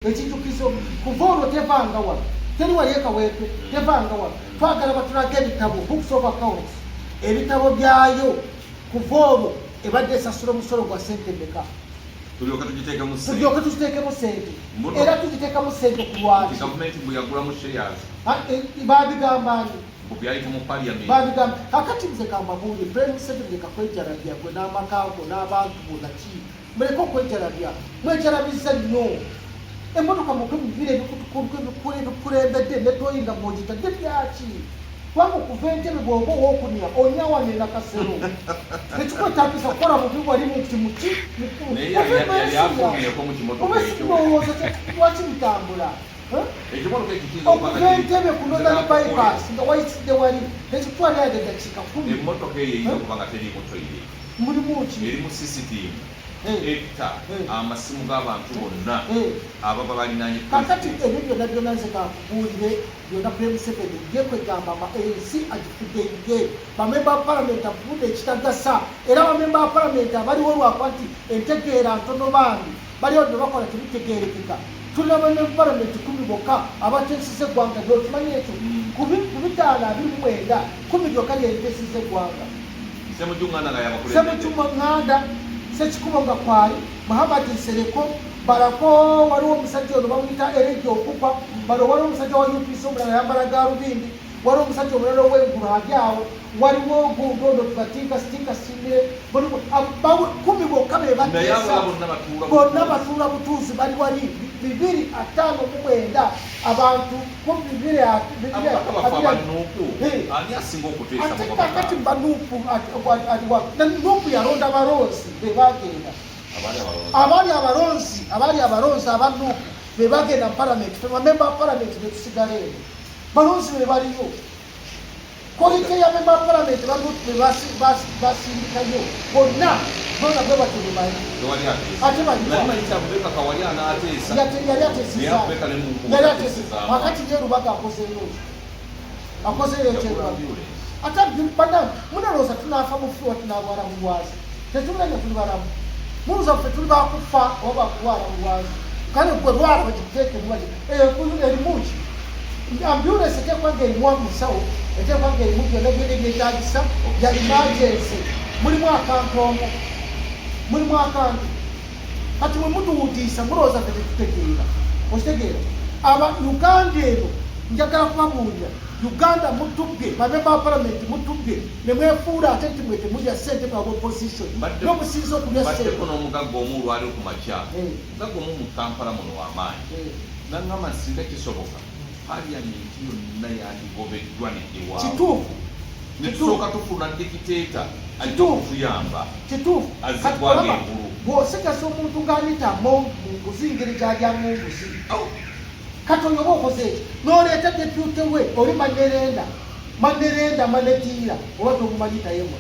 Ekijjukizo kuva olwo tevanga wano, teri wali ekawempe tevanga wano. Twagala batulage ebitabo, books of accounts, ebitabo byayo kuva olwo ebadde esasula omusolo gwa sente meka. Tulyoke tugiteekemu ssente. Tulyoke tugiteekemu ssente. Era tugiteekamu ssente ku lwaki? Gavumenti mbu yagulamu shares. Babigamba ani? Mbu byayita mu parliament. Babigamba. Kakati nze kambabuulire, President Museveni leka kwejalabya gwe n'amaka go n'abantu bo naki. Muleke okwejalabya, mwejalabizza nnyo. Emmotoka mukwe mubira ebikulembedde ne toyi nga mwogitadde byaki? Kubanga okuva entebe bw'oba ow'okunya onya wano e Nakasero. Tekikwetaagisa kukola bubi wali mu nti muki. Naye yali afulumyeko mu kimotoka ekyo. Oba lwaki bitambula? Ekimotoka ekyo kiyinza okuba nga Okuva entebe ku Northern Bypass nga wayitidde wali tekikutwalira yadde eddakiika 10. Emmotoka eyo eyinza okuba nga teriimu toyireti. Mulimu ki? Erimu CCTV etta amasimu g'abantu bonna ababa balinaanye. Kakati ebyo byonna byonna nze kankubuulire byonna President Museveni ye kwegamba ensi agifudde ye bamemba ba palamenti afudde ekitagasa era bamemba ba palamenti abaliwo lwakuba nti entegeera ntono bambi baliwo bye bakola tebitegeerekeka. Tulina bamemba ba palamenti 10 bokka abateeseza eggwanga lyokimanyi ekyo ku 529 10 lyokka lyeriteeseza eggwanga. Ssemujju Nganda nga yabakulembedde. Ssemujju Nganda, Ssekikubo nga kwali, Muhammad Nsereko, Balako waliwo omusajja ono bamuyita Erejo Okupa, balo waliwo omusajja wa UPC omulala ayambala gaalubindi, waliwo omusajja omulala ow'engulu ali awo, waliwo gundi ono Batinka Sitinka Simire, 10 bokka be bateesa, bonna batuula butuuzi bali wali 259 abantu kumpi bibiri Ababaka baffe aba Nuupu ani asinga okuteesa ate kakati ba Nuupu aliwa Nuupu yalonda balonzi be bagenda abali abalonzi abali abalonzi aba Nuupu be bagenda mu palamenti fe bamemba ba palamenti ne tusigala eno balonzi be baliyo Quality ya member of parliament baliwo basindikayo bonna bona bwe batyo bemanyi ate baliwayali ateeseza akati ye Lubaga akozeeyo akozeeyo ekyerubaga ate bannange munalowooza tunaafa mufu oba tunaalwala bulwazi tetumanya tuli balamu mulowooza ffe tuli bakufa oba bakulwala bulwazi kale gwe lwala bagikuteekemu erimu ki ambulance eteekwa nga erimu omusawo eteekwa nga erimu byonna byonna ebyetaagisa bya emergency mulimu akantu omwo mulimu akantu kati mwe mutuwutiisa mulowooza ffe tetutegeera okitegeera aba uganda eno njagala kubabuulira uganda mutubbye bamemba ba palamenti mutubbye ne mwefuula ate nti mwe temulya ssente mwe aba opposition nomusinza okulya ssente mbaddeko n'omugagga omu olwaliro ku makya Mugagga omu mu Kampala muno wa maanyi n'aŋŋamba nti singa kisoboka Parliament yonna yandigobeddwa n'eggibwawo. Kituufu. Ne tusooka tufuna dikiteeta ajja okutuyamba. Kituufu. Azze eggwanga engulu. Bw'osigaza omuntu ng'anita mu nguzi engeri gy'alyamu enguzi. Kati oyo oba okoze eki? N'oleeta deputy we oli Manerenda, Manerenda Manetiira oba tomumanyi Tayebwa.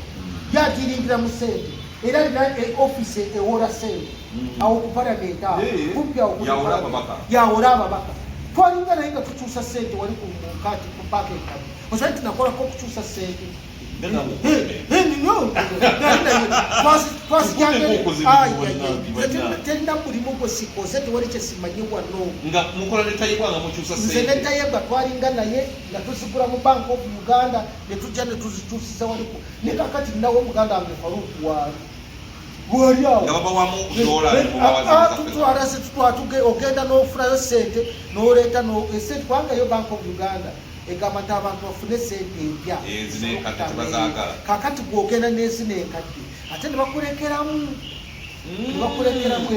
Ye agiringira mu ssente era alina e office ewola ssente. Awo ku parliament awo kumpi awo yawola ababaka yawola ababaka twalinga naye nga tukyusa sente wali ku mukati ku paaka enkadde okimanyi nti nakolako okukyusa sente terina mulimu gwe sikoze tewali kyesimanyi wano nze ne Tayebwa twalinga naye nga tuzigula mu Bank of Uganda netujja netuzikyusiza waliko ne kakati ninawo muganda wange Faruku waali bwali awo nga babawamu dola ne mubawa ah, tutwala se tutwatuge ogenda n'ofunayo sente n'oleeta esente kubanga yo Bank of Uganda egamba nti abantu bafune sente empya kakati gwogenda n'ezino enkadde ate ne bakulekeramu nebakulekeramu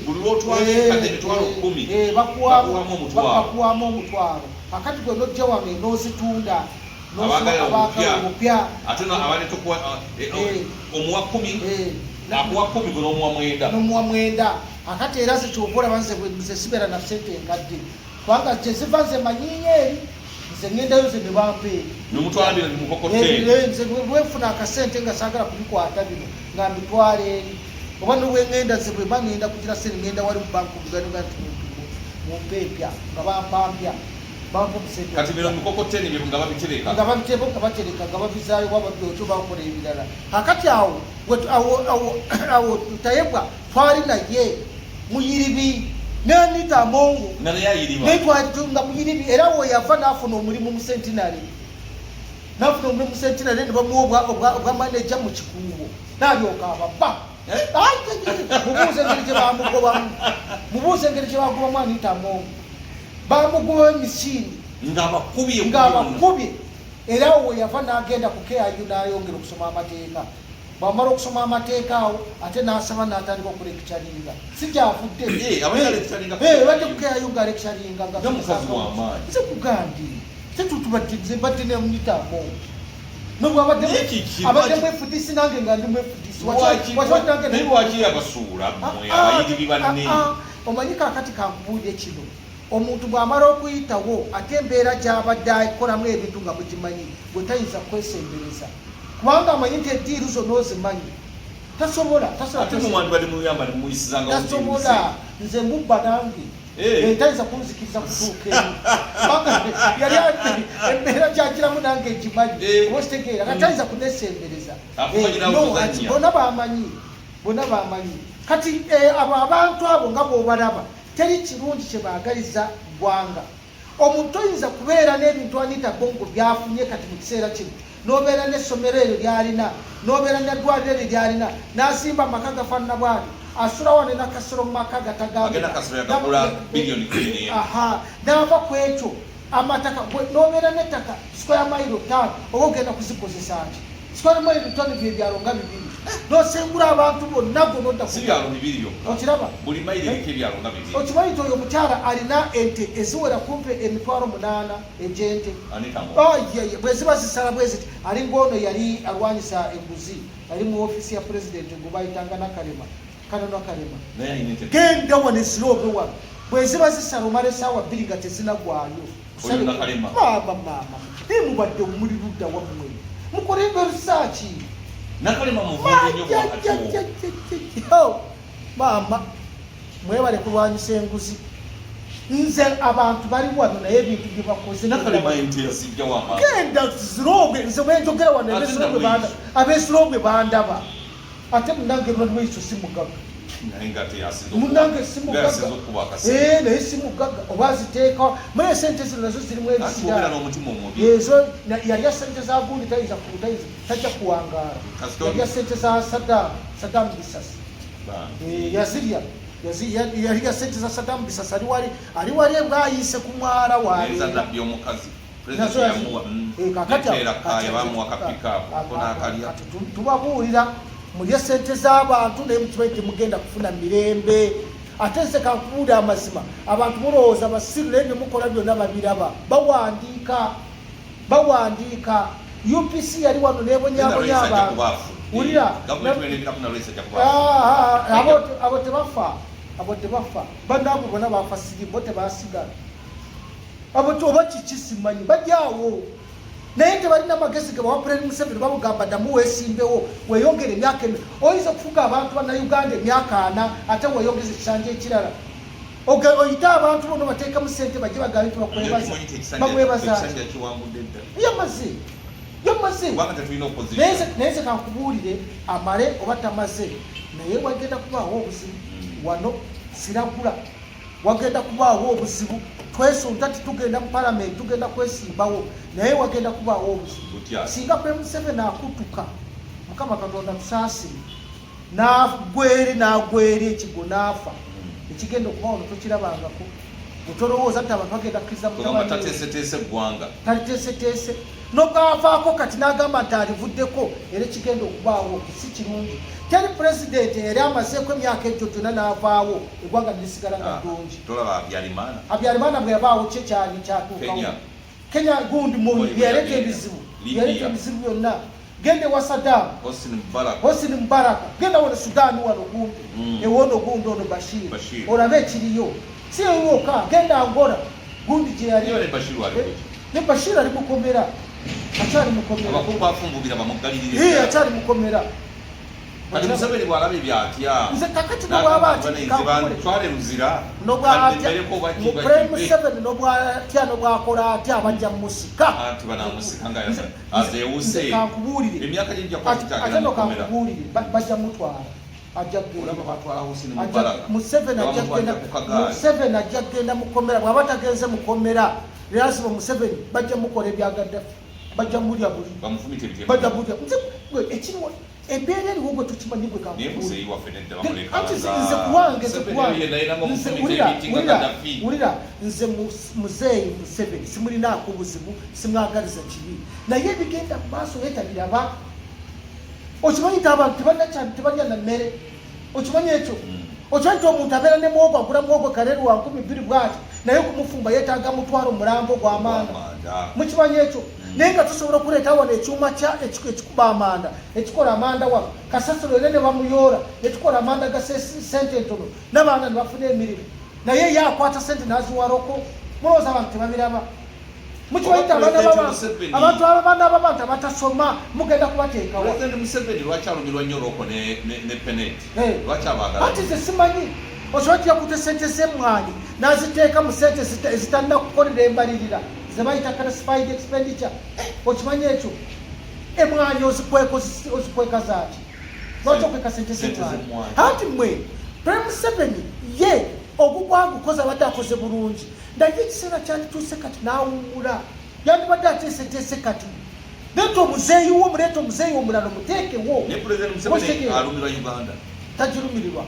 buli lwotwala enkadde 100,000 bakuwamu omutwalo kakati gwe nojja wano n'ozitunda Abaagala obupya ate abaleta okuwa eh, eh, eh. omuwa 10 akuwa 10 gwe n'omuwa 9 n'omuwa 9 akati era nze kyova olaba nze nze sibeera na sente enkadde kubanga gye ziva nze manyiiyo eri nze ŋŋendayo nze ne bampa eri nomutwala bino mukokoteni nze lwenfuna akasente nga saagala kubikwata bino nga mbitwala eri oba nobwengenda nze bwemba ŋŋenda kugira sente ŋŋenda wali mu banka omuganda nti mumpe empya nga bampa mpya. Kati bino mikokoteni bye nga babitereka nga babitereka nga batereka nga babizaayo oba babyokyo bakola ebirala kakati awo awo awo awo Tayebwa twali naye muyiribi. Ne Anita Amongo naye twatunga muyiribi, era weyava n'afuna omulimu mu Centenary, n'afuna omulimu mu Centenary ne bamuwa obwa maneja mu Kikuubo, n'alyoka ababba. Eh? Mubuuze engeri gye bamugobamu, mubuuze engeri gye bagobamu Anita Amongo. Bamugoba emisinde ng'abakubye, Era awo weyava n'agenda ku KIU n'ayongera okusoma amateeka. Bwamala okusoma amateeka awo ate n'asaba n'atandika okulekicalinga, si gyavudde eh, badde ku KIU ng'alekicalinga. Nze kugambye tetutubadde badde ne Anita Amongo nobwabadde mu FDC, nange nga ndi mu FDC. Lwaki yabasuula mmwe abayiribi banne? Omanyi, kakati kankubuulire kino: omuntu bw'amala okuyitawo, ate embeera gy'abadde akolamu ebintu nga mugimanyi, gwe tayinza kwesembereza, kubanga amanyi nti eddiiru zonna ozimanyi. Tasobola. Tasobola. Nze mubba nange. Eh. Tayinza kunzikiriza kutuuka eri, kubanga yali embeera gyagiramu nange egimanyi. Oba okitegeera? Kati tayinza kunesembereza. Bonna bamanyi, bonna bamanyi. Kati abo abantu abo nga bw'obalaba, teri kirungi kye baagaliza ggwanga. Omuntu toyinza kubeera n'ebintu Anita Amongo byafunye kati mu kiseera kino, n'obeera n'essomero eryo lyalina, n'obeera n'eddwaliro eryo lyalina, n'azimba amaka gafaanana bwati, asula wano Nakasero mu maka gatagambika, n'ava ku ekyo amataka, n'obeera n'ettaka square mile 5, oba ogenda kuzikozesa nti square mile 5 byebyalo nga bibiri, n'osengula abantu bonna gwe nodda. Okiraba? Okimanyi nti oyo omukyala alina ente eziwera kumpi 80,000 egyente? Bwe ziba zisala bwe ziti, alinga ono yali alwanyisa enguzi, ali mu ofiisi ya pulezidenti gwe bayitanga Nakalema, kano Nakalema. Genda wano esiroobe wano, bwe ziba zisala omala esaawa 2 nga tezinagwayo. Maama, maama, naye mubadde muli ludda wammwe? Mukolembe research. Nakalema muvundu nnyo bwakatuwo. Maama, mwebale kulwanyisa enguzi. Nze abantu bali wano, naye ebintu bye bakoze Nakalema ente yazijjawo amaanyi. Genda zirobwe. Nze bwenjogera wano, Ate ab'esirobwe bandaba. Ate munange Nalweyiso si mugagga. Naye nga teyasinze. Munange si mugagga. Okuba akaseera. Eh, naye si mugagga. Oba aziteeka mune sente zino nazo zirimu Ati ebisira. Obeera n'omutima omubi. Ezo yalya sente za gundi, tayinza tajja kuwangaala. Yalya sente za Saddam Bisasi. Bambi. Eh, yazirya. Yalya sente za Saddam Bisasi, ali wali, ali wali ebwayise ku mwala Neza wabeera. Nabbi omukazi Nazo pulezidenti yamuwa Eh, kakati neteera kaaya, bamuwa ka pickup ko n'akalya. Kati tubabuulira mulye sente z'abantu, naye mukimanyi temugenda kufuna mirembe. Ate nze kankubuulira amazima, abantu mulowooza basiru, naye byemukola byonna babiraba, bawandiika, bawandiika. UPC yali wano nebonyabonya abantu. Wulira. Gavumenti wenebiraku Nalweyiso ajja kuba Ah, ah, abo tebafa, abo tebafa. Banaabwe bonna bafa sirimu, bo tebasigala. Abo oba kiki simanyi, bajaawo naye tebalina magezi ge bawa Pulezidenti Museveni. Bamugamba ddamu weesimbewo, weeyongere emyaka emi. Oyinza okufuga abantu Bannayuganda emyaka 40, ate weeyongeze ekisanja ekirala? Oyite abantu bonna bateekamu sente, bajje bagambe nti bakwebaza. Bamwebaza? Ekisanja kiwangudde dda. Yamaze, yamaze. Kubanga tetulina opposition. Naye nze kankubuulire, amale oba tamaze, naye wagenda kubaawo obuzibu. Wano siragula, wagenda kubaawo obuzibu. Twesunta titugenda mu palamenti, tugenda kwesimbawo, naye wagenda kubaawo obuzibu. Butya? Singa President Museveni akutuka, Mukama Katonda tusaasire, n'agweri n'agweri ekigo n'afa, ekigenda okubawo no tokirabangako. Otolowooza nti abantu bagenda kukkiriza Kugamba mutabani we. Tateeseteese eggwanga. Taliteeseteese. Nobwavaako kati n'agamba nti alivuddeko, era ekigenda okubaawo si kirungi. Teri pulezidenti era amazeeko emyaka egyo gyonna n'avaawo, eggwanga nerisigala nga Ah, ddungi. Tolaba Habyarimana? Habyarimana bwe yabaawo, ki ekyali kyatuukawo? Kenya. Kenya gundi Moi Moi bwe yaleeta yagenda. ebizibu. Libya. Yaleeta ebizibu byonna. Genda ewa Saddam. Hosni Mubarak. Hosni Mubarak. Genda wano Sudan wano gundi, ewono gundi ono Bashir. Bashir. Olabe ekiriyo. Si ewoka, genda Angola gundi gye yali. Niyo ne Bashir wali kuki? Ne Bashir ali mukomera, akyali mukomera. Abakulu bafunvubira bamuggalirire. Eh, akyali mukomera. Kati Museveni bw'alaba ebyatya Nze kakati nobwaba ati kankubule. Twale Luzira. Nobwatya Kannembereko oba mu kiba Prime kibe. Museveni, nobwatya, nobwakola atya, abajja musika. Anti banamusika nga azeewuse. Nze kankubuulire. Emyaka gye gijja kuba Ate kikyagenda no mukomera. kankubuulire, bajja mutwala. Ajja kugenda. Museveni ajja kugenda mukomera. Bw'aba tagenze mukomera, lazima Museveni bajja mukola ebya Gaddafi, bajja mulya buli, bajja mulya. Ekiriwo, embeera eriwo gwe tukimanyi gwe. Anti nze kuwange, nze kuwange, nze wulira, wulira, nze muzeeyi Museveni simulinaako buzibu, simwagaliza kibi, naye ebigenda mu maaso yetabiraba. Okimanyi nti abantu tebalya na mmere? Okimanyi ekyo? Okimanyi nti omuntu abeera ne muwogo, agula muwogo kaleero wa 2000 bwati, naye okumufumba yeetaaga mutwalo mulambo gw'amanda? Mukimanyi ekyo? Naye nga tusobola okuleeta wano ekyuma kya ekikuba amanda, ekikola amanda wano, kasasiro era ne bamuyoola, netukola amanda ga sente entono, n'abaana ne bafuna emirimu. Naye ye akwata sente n'aziwaloko. Mulowooza abantu tebabiraba? Mukimanyi nti abantu abaana b'abantu abatasoma mugenda kubateekawa? President Museveni lwaki alumirwa nnyo Roko ne Penet? Lwaki abaagala? Anti nze simanyi. Osobola nti yakutte sente z'emmwanyi n'aziteeka mu sente ezitalina kukolera embalirira ze bayita classified expenditure. Okimanyi ekyo? Emwanyi ozikweka, ozikweka zaaki? Lwaki okweka sente z'emmwanyi? Anti mmwe Prime Museveni ye ogugwagukoze abadde akoze bulungi, naye ekiseera kyandituuse kati n'awummula. Yandibadde ateeseteese kati. Leeta omuzeeyi wo, muleeta omuzeeyi omulala omuteekewo. Ne President Museveni alumirwa Uganda? Tagirumirirwa,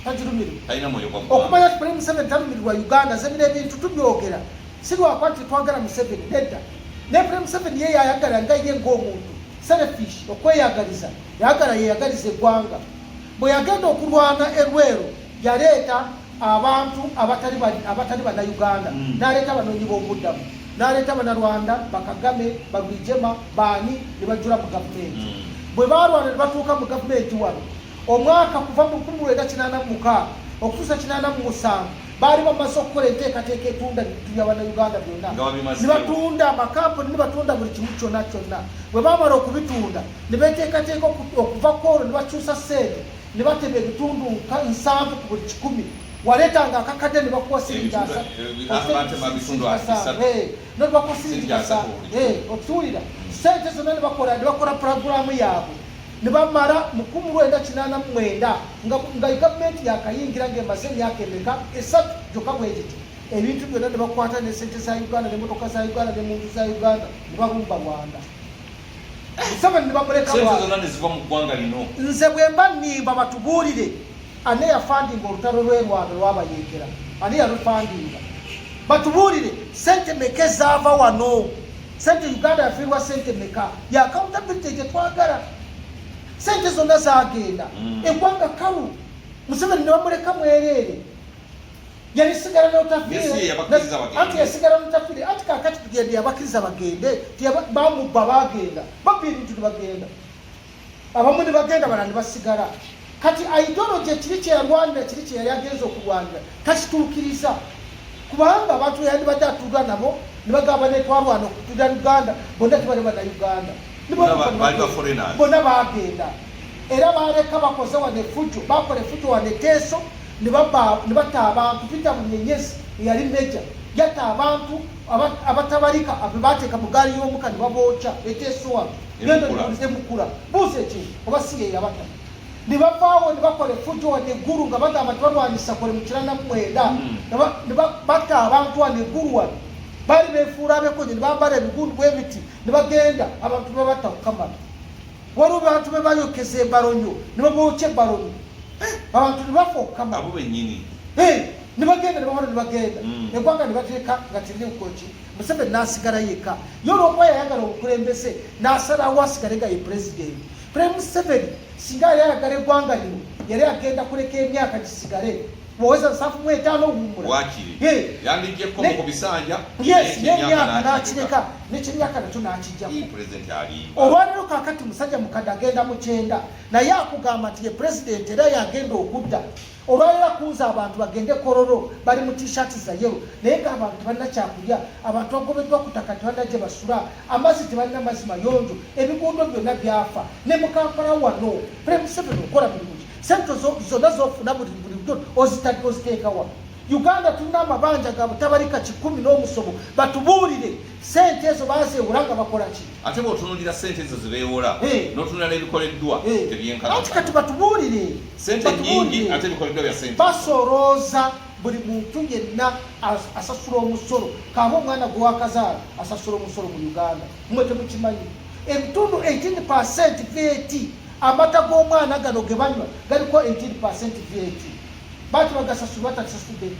tagirumirirwa. Talina mwoyo gwa ggwanga. Okumanya nti President Museveni talumirirwa Uganda, nze bino ebintu tubyogera si lwakuba nti twagala Museveni, nedda. Naye President Museveni ye yayagala nga ye ng'omuntu selfish, okweyagaliza, yayagala yeyagaliza eggwanga. Bwe yagenda okulwana erweru, yaleeta abantu abatali bannayuganda, n'aleeta abanoonyi b'obuddamu, n'aleeta Bannarwanda, Bakagame, Barwijema, baani, ne bajjula mu gavumenti. Bwe baalwana ne batuuka mu gavumenti wano, omwaka kuva mu 1986 okutuusa 87, baali bamaze okukola enteekateeka etunda ebintu bya Bannayuganda byonna, ne batunda amakampuni, ne batunda buli kimu kyonna kyonna. Bwe baamala okubitunda, ne beteekateeka okuva kwolwo ne bakyusa ssente, ne batema ebitundu 70 ku buli 100. Waleetanga akakadde ne bakuwa siringi 30, nebakuwa siringi 5. Okutuwulira, sente zonna ne bakola puroguramu yaabwe, ne bamala mu 1989 nga gavumenti yakayingira, ng'emaze emyaka emeka, 3 gyokka bwe giti, ebintu byonna ne bakwata ne sente za Uganda, n'emmotoka za Uganda, n'emuntu za Uganda, ne babumba Rwanda. Museveni ne bamuleka. Nze bwe mba nnimba, batubuulire ani eyafandinga olutalo lw'e Rwanda lwabayeekera, ani yalufandinga? Batubuulire sente meka ezaava wano, sente Uganda yafiirwa sente meka? Ya accountability gye twagala. Sente zonna zagenda. Eggwanga kalu, Museveni ne bamuleka mwereere. Yalisigala notafiire, anti yasigala notafiire. Anti kakati tugende, yabakkiriza bagende, bamubba, bagenda babba ebintu ne bagenda. Abamu ne bagenda, balala ne basigala. Kati ideology kiri kyeyalwanira, kiri kyeyali agenza okulwanira, takituukiriza, kubanga abantu yandibadde atuula nabo ne bagamba netwalwana okutulira Uganda, bonna tebali Bannayuganda, bonna bagenda. Era baleka bakoze wano efujjo, bakola efujjo wano eteeso, ne batta abantu. Peter Bunyenyezi eyali meja yatta abantu abatabalika bateeka mu gaali y'omuka ne babookya eteeso wano emukula. Buuza ekintu oba si ye yabata. Ne bavaawo ne bakola efujjo wano eggulu nga bagamba nti balwanyisa kole mu 99. Ne batta abantu wano eggulu wano, baali beefuula abekonye, ne bambala ebigundu bw'emiti ne bagenda, abantu ne babatta kukamala. Waliwo bantu be bayokeza embalonyo ne babookya embalonyo, abantu ne bafa okukamala. Abo bennyini. Ne bagenda, ne bamala ne bagenda. Eggwanga ne bateeka nga tirikukoki. Museveni n'asigala yekka. Ye olwokuba yayagala obukulembeze, n'asalawo asigale nga ye pulezidenti. Pre Museveni singa yali ayagala eggwanga lino, yali agenda kuleka emyaka gisigale, bwoweza 75 owummula. Wakiri yandigyeko ku bisanja. Yes, n'emyaka n'akireka, nekyemyaka nakyo n'akijjako. Olwaliro kakati musajja mukadde agenda mu 90, naye akugamba nti ye pulezidenti era yagenda okudda. Olwaliro akunze abantu bagende Kololo, bali mu T-shirt za yellow, naye ng'abantu tebalina kyakulya, abantu bagobeddwa ku ttaka, tebalina gye basula, amazzi tebalina mazzi mayonjo, ebiguudo byonna byafa. Ne mu Kampala wano, Pre Museveni okola mulimu ki? Sente zonna zofuna buli buli oziteekawa? Uganda tulina amabanja ga butabalika kikumi n'omusobo. Batubuulire sente ezo bazeewola nga bakola ki? Ate bw'otunuulira sente ezo ze beewola n'otunula n'ebikoleddwa tebyenkana. Anti kati batubuulire sente nyingi ate ebikoleddwa bya sente. Basolooza buli muntu yenna asasula omusolo, kaaba omwana gwe wakazaala asasula omusolo mu Uganda. Mmwe temukimanyi, ebitundu 18% VAT, amata g'omwana gano ge banywa galiko 18% VAT. Bati bagasasula batasasudde.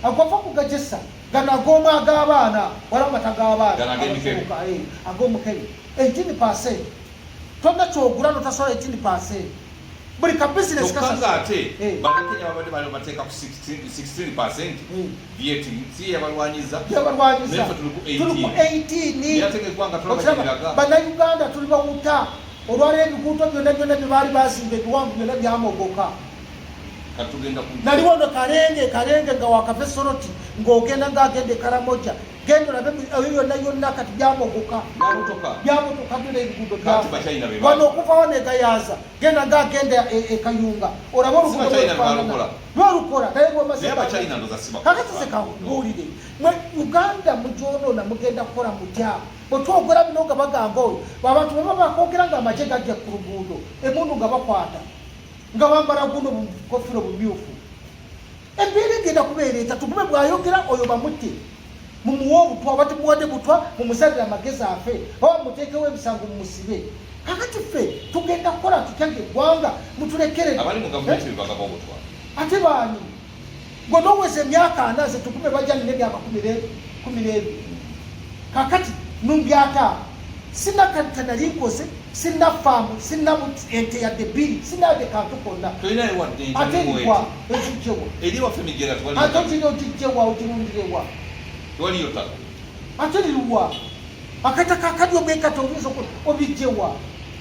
Agava kugagesa gano ag'omu ag'abaana wala amata g'abaana ag'omukebe 18%. Tonna kyogula notasala 18% buli ka business. Kyokka ng'ate Bannakenya babadde bali bateeka ku 16% VAT, si yabalwanyiza? Yabalwanyiza. Naye ffe tuli ku tuli ku 18. 18. Naye ate ng'eggwanga tulaba gyeriraga. Bannayuganda tuli bawuta. Olwala ebiguuto byonna byonna bye baali bazimba ebiwanvu byonna byamogoka. Kati tugenda ku Nali wano Kalenge, Kalenge nga wakava Soroti ng'ogenda ng'agenda e Karamoja, genda olabe eyo yonna yonna kati byamogoka. Byamotoka. Byamotoka byonna ebiguudo. Kati Bachina be wano okuva wano e Gayaza genda ng'agenda e Kayunga olabe oluguudo Bachina bwelufaanana. balukola. Lwalukola naye lwamaze. Naye Abachina ndoza si Kakati nze kankubuulire, mwe Uganda mugyonoona, mugenda kukola mutya bwe twogera bino nga bagamba oyo abantu bwe baba bakwogera nga amagye gajja ku luguudo, emundu nga bakwata nga bambala guno bukofiro bumyufu? Embeera egenda kubeera eta? Tugume bw'ayogera oyo bamutte, mumuwe obutwa, oba temuwadde butwa, mumusalire amagezi afe, oba mumuteekewo emisango mumusibe. Kakati ffe tugenda kukola tutya ng'eggwanga? Mutulekere. Abali mu gavumenti be bagaba obutwa. Ate baani? Gwe noweza emyaka 40, ze tugume bajja nina emyaka 12. Kakati numbi 50, sina kanta nali nkoze, sina faamu, sina ente yadde bbiri, sina yadde kantu konna. Tolinayo wadde ente? Ate Nemu. Erigwa ekijjewa? Eri waffe Migera tewaliyo. Ate ogiri ogijjewa, ogirundirewa? Tewaliyo ttaka. Ate liruwa akataka akali omwekati oyinza obijjewa?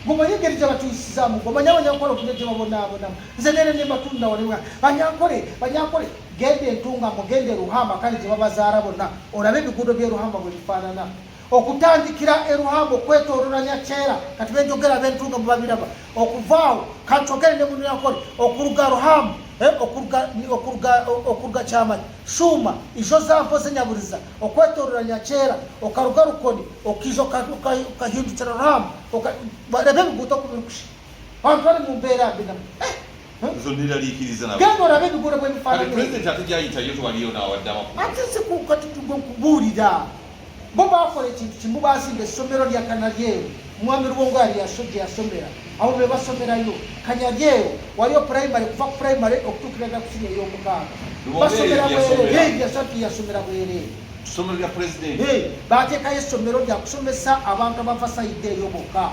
Gomanye engeri gye batuyisizaamu, gomanye abanyankole okulya gye babonaabonamu. Nze nere ne mbatunda waliwa banyankole, banyankole genda Entungamo, genda e Ruhamba kale gye babazaala bonna, olabe ebiguudo by'e Ruhamba bwe bifaanana. Okutandikira e Ruhamba okwetoolola Nyakyera, kati benjogera ab'Entungamo babiraba. Okuvaawo kankyogere ne munyankole, okuruga Ruhamba, okuruga Kyamanyi, Shuuma, ijo zampoze Nyaburiza, okwetoolola Nyakyera, okaruga Rukoni, okiija okahindukira Ruhamba, barebe ebiguuto oku birikusha. Abantu bali mu mbeera mbi namu. Nzo neraliikiriza nabo. Genda olabe ebiguudo bwe Kati bifaanana. Pulezidenti ate gyayitayo tewaliyo n'awadde amakulu. Ate si kati nkubuulira, bo bakola ekintu kimu, bazimba essomero lya Kanalyeru. Mwami Rubongo yali gye yasomera awo, be basomerayo Kanyalyeru, waliyo primary, kuva ku primary okutuukira ddala ku siniya ey'omukaaga. Rubongo Basomera yali yasomera. bwereere, yasomera bwereere. Ssomero lya pulezidenti. Bateekayo essomero lya kusomesa abantu abava side eyo bokka.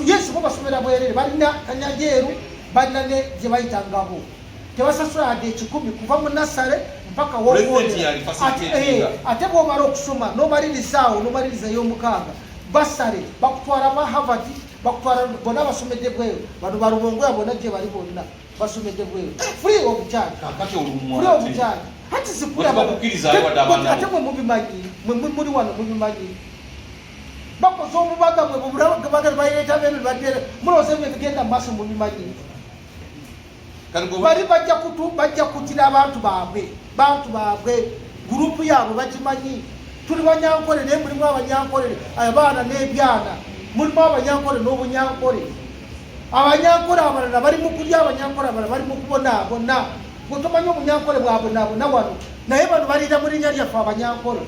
Yes, bo basomera bwereere. Balina Kanyalyeru, balina ne gye bayita Ngabo, tebasasula yadde 100 kuva mu nursery mpaka. Pulezidenti yali facilitatinga. Ate bwomala okusoma nomalirizaawo, nomaliriza ey'omukaaga, basale bakutwala ba Harvard, bakutwala bonna basomedde bweru. Bano balubongoya bonna gye bali bonna basomedde bweru free of charge. Kakati Free of olumwate charge. Ati Bwe tubakukkiriza wadde abaana Ate mwe mubimanyi, mwe muli wano mubimanyi. Bakoze obubaga bwe bubulaga baleeta benu baddere, mulowooza ebyo ebigenda mu maaso mubimanyi? Kati gwe Bali bajja kutu bajja kutira abantu baabwe, bantu baabwe, gurupu yaabwe bagimanyi. Tuli banyankole, naye mulimu abanyankole abaana n'ebyana, mulimu abanyankole n'obunyankole. Abanyankole abalala bali mu kulya, abanyankole abalala bali mu kubonaabona. Gwe tomanyi obunyankole bwabonaabona wano, naye bano baliira mu linnya lyaffe abanyankole.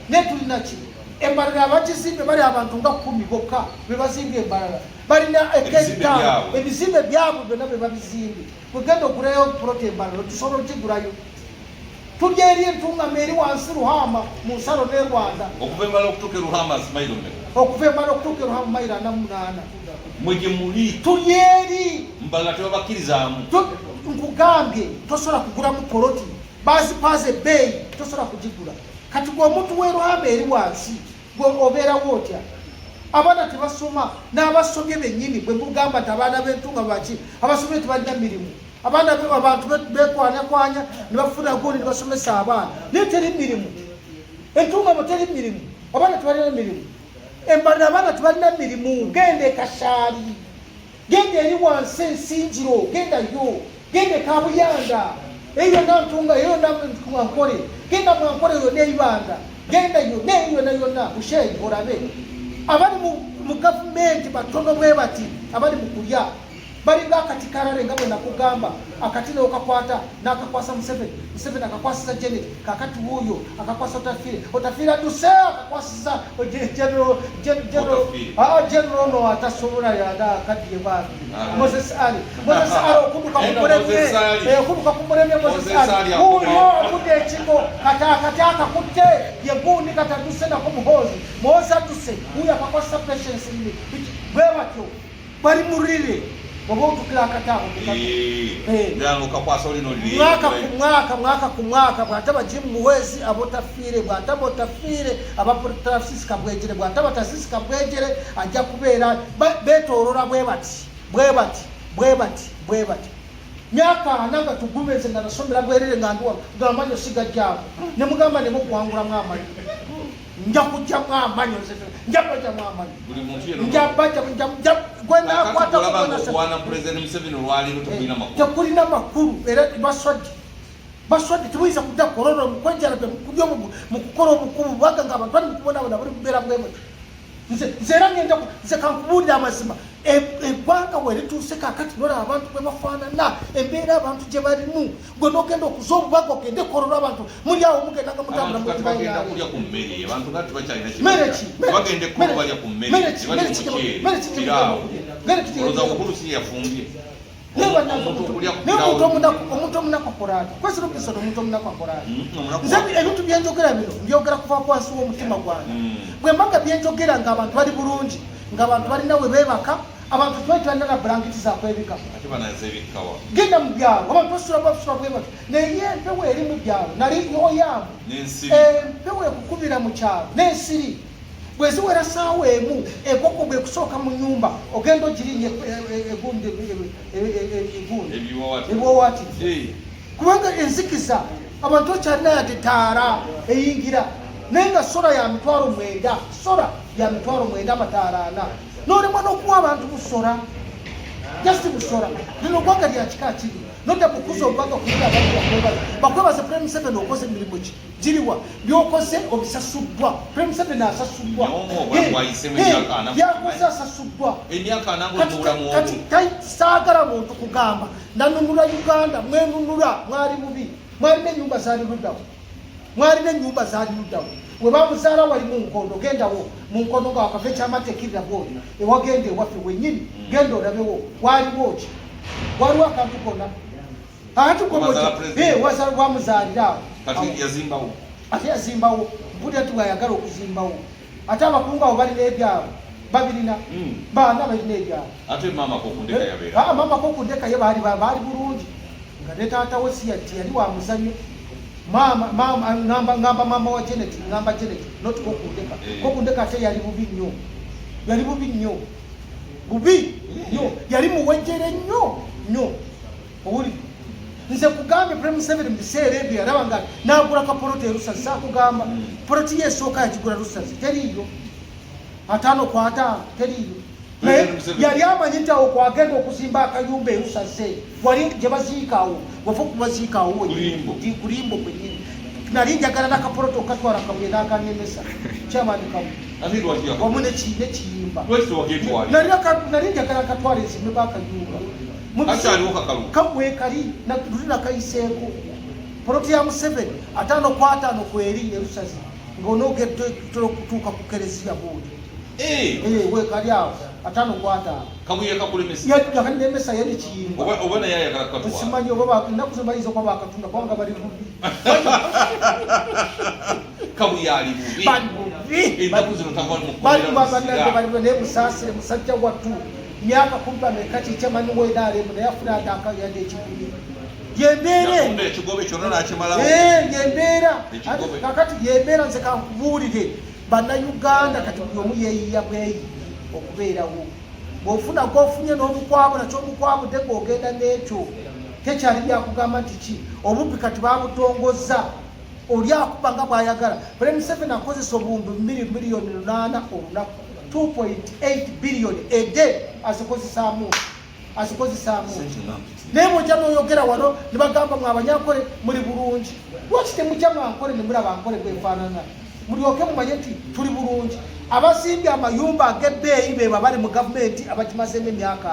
Naye tulina ki? Embalala abagizimbe bali abantu nga 10 bokka be bazimbye embalala, balina Ebizimbe byabwe. Ebizimbe byabwe byonna bye babizimbye. Bwegenda ogulayo puloti embalala, tusobola okigulayo. Tuli eri Entungamo, eri wansi Ruhama mu nsalo ne Rwanda. Okuva emala okutuuka e Ruhama mayiro mmeka? Okuva emala okutuuka e Ruhama mayiro 48. Mwe gye muli? Tuli eri. Mbalala tebabakkirizaamu. Nkugambye tosobola kugulamu poloti, bazipaaza ebbeeyi, tosobola kugigula. Kati gwe omuntu w'e Ruhama eri wansi, gwe obeerawo otya? Abaana tebasoma, n'abasomye bennyini bwe mugamba nti abaana b'entunga baki abasomye tebalina mirimu. Abaana abantu bekwanyakwanya ne bafuna gundi ne basomesa abaana, naye teri mirimu. Entungamo teri mirimu, abaana tebalina mirimu. Embalala abaana tebalina mirimu. Genda ekashaali, genda eri wansi ensinjiro, gendayo. Genda e Kabuyanda, eyo yonna Ntunga, eyo yonna Nkole, genda mu Ankole yonna eibanda, genda yonna eyo yonna yonna Bushenyi olabe abali mu gavumenti batono bwe bati abali mu kulya balinga akati kalale nga bwe nakugamba akati n'okakwata n'akakwasa Museveni, Museveni akakwasiza Janet, kakati wuuyo akakwasa Otafiire, Otafiire adduse akakwasiza General no atasobola yada akaddiye bambi Moses Ali, Moses Ali okuduka ku mulembe, okuduka ku mulembe Moses Ali wuuyo akudde ekigo kati akati akakutte ye gundi kati adduse nako Muhoozi, Muhoozi adduse wuuyo akakwasisa Patience bwe batyo bali murire oba otukira akataabo mwaka ku mwaka mwaka ku mwaka bwataba Jim Muhwezi abotafiire bwataba otafiire abatasisi kabwejere bwataba tasisi kabwejere ajja kubeera betoolola bwe bati bwe bati bwe bati bwe bati myaka ana nga tugumeze nga nasomera bwerere nga ndiwa nga amanyo sigajjaawo ne mugamba ne mukuwangulamu amanyo nja kujjamu amanyo nze nja kujjamu amanyo buli muntu yena nja bajja nja nja gwe nakwata okuwana president Museveni olwaleero tekulina makulu tekulina makulu era baswadde baswadde tebuyinza kudda korona mukwejjalabe mukulya mu kukola obukubu baga nga abantu bali mukubonabona buli mubeera bwemutyo nze nze era ngenda nze kankubuulira amazima eggwanga we lituuse kakati nolaba abantu bwe bafaanana embeera abantu gye balimu gwe nogenda okuza obubaga ogende kololwa abantu muli awo mugenda nga mutambula omuntu omunaku akola ati kwesi robinson omuntu omunaku akola ati nze ebintu byenjogera bino mbyogera kuva kwansi w'omutima gwange bwe mbaga byenjogera nga abantu bali bulungi nga abantu balina we beebaka abantu twali twalina na blanketi zakwebika genda mu byalo abantu basula basula bwe batyo naye empewo eri mu byalo nali oyaamu empewo ekukubira mu kyalo n'ensiri bwe ziwera saawa emu enkoko bwekusooka mu nyumba ogenda ogirinya egundi ebiwawati kubanga enzikiza abantu okyalina yadde taara eyingira naye nga sola ya 90,000 sola ya 90,000 amataala ana nolemwa n'okuwa abantu busora just busora lino gwanga lya kika kiri nodda kukuza obubaga kubira abantu bakwebaza bakwebaza Prime Museveni okoze emirimu ki giriwa byokoze obisasuddwa Prime Museveni asasuddwa byakoze asasuddwa kati saagala muntu kugamba nanunula Uganda mwenunula mwali bubi mwalina ennyumba zaali luddawo mwalina ennyumba zaali luddawo we bamuzaala wali mu nkondo gendawo mu nkondo nga wakava ekyamata ekirira bwoli ewagenda ewaffe wennyini genda olabewo waliwo ki waliwo akantu konna akantu wamuzaalira awo ate yazimbawo mpulira nti bwayagala okuzimbawo ate abakungu abo balina ebyabwe babirina baana balina ebyabwe ate maama kokundeka yabeera maama kokundeka ye baali baali bulungi nga ne taata we si yali wa muzannyo maama maama ngamba ngamba maama wa Janet ngamba Janet not kokundeka kokundeka ate yali bubi nnyo yali bubi nnyo bubi nnyo yali muwejjere nnyo nnyo owulidde nze kugambye Prime Museveni mu biseera ebyo yalaba nga n'agula ka poloti e Lusazi saakugamba poloti ye esooka yagigula Lusazi teriiyo 55 teriiyo naye yali amanyi nti awo kwagenda okuzimba akayumba e Lusazi wali gye baziika awo wava okubaziika awo wenyini kulimbo kwenyini nali njagala nakapoloti okatwala kabuye n'akanemesa chairman kabuye wamu nekiyimba nali njagala katwala ezimbe bakayumba wekali luli nakayiseeko poloti ya Museveni 55 kweri e Lusazi ng'onoogedde okutuuka ku kereziya bwoti wekali awo 55 Kabuye kakulemesa yakanemesa yali kiyimba oba naye ayagala kukatwala simanyi oba ennaku zino bayinza okuba bakatunda kubanga bali bubi Kabuye ali bubi bali bubi ennaku zino tava mu bali bannange bali bubi naye musaasire musajja wattu myaka kumpi ameka kikyamanyi wenaaremu naye afuna yadde ekikumi yembeera yatunda ekigobe kyonna n'akimalawo yembeera Ekigobe. kakati yembeera nze kankubuulire bannayuganda kati buli omu yeeyiya bweyi okubeerawo bw'ofuna gwofunye n'omukwabo nakyo omukwabudde ng'ogenda n'ekyo tekyali byakugamba nti ki obubbi kati babutongoza oli akuba nga bw'ayagala Prime Museveni akozesa obuwumbi 8 miliyoni olunaku 2.8 billion a day azikozesaamu Azikozesaamu. Naye bwojja noyogera wano ne bagamba mwe Abanyankole muli bulungi. Lwaki temujja mwankole ne mulaba Ankole bwefaanana, mulyoke mumanye nti tuli bulungi? Abazimbye amayumba ag'ebbeeyi beba bali mu gavumenti abagimazeemu emyaka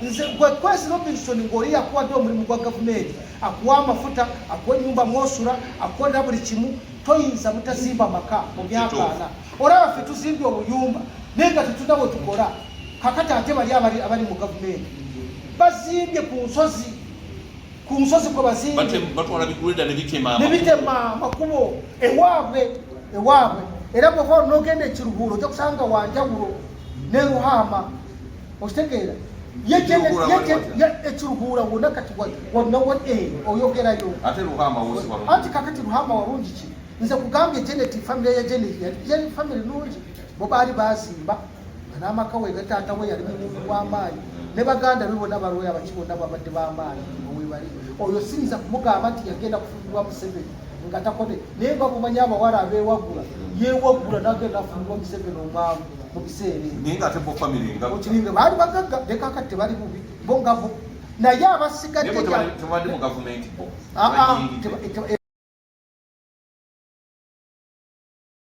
40. Nze gwe Kwezi Robinson, ng'oli yakuwadde omulimu gwa gavumenti, akuwa amafuta, akuwa ennyumba mwosula, akukolera buli kimu, toyinza mutazimba maka mu myaka 40. Olaba ffe tuzimbye obuyumba naye nga tetulina bwe tukola. Kakati ate bali abali mu gavumenti bazimbye ku nsozi, ku nsozi kwe bazimbye. Batwala biguleda ne bitema. Ne bitema amakubo ewaabwe. Era bwova nogenda ekiruhuuro, ojja kusanga wanjawulo ne Ruhama, okitegeera? Ekiruhuura wonna kati wonna oyogerayo. Ate Ruhama wosi walungi. Anti kakati Ruhama walungi ki? Nze kugambye Janet, family ya Janet yali family nungi. Bo baali bazimba nga n'amaka we ga taata we yali mumuntu w'amaanyi, ne baganda be bonna balwoya baki bonna babadde b'amaanyi owebali. Oyo siyinza kumugamba nti yagenda kufumbirwa Museveni nga takode, naye nga bumanyi abawala abeewagula, yeewagula nagenda afumbirwa Museveni omwavu mu biseera ebyo. Naye nga ate bo family nga Okiringa baali bagagga, ne kakati tebali bubi bo nga bo, naye abasigadde Naye bo tebadde mu gavumenti bo. Ah, ah, Bayingidde.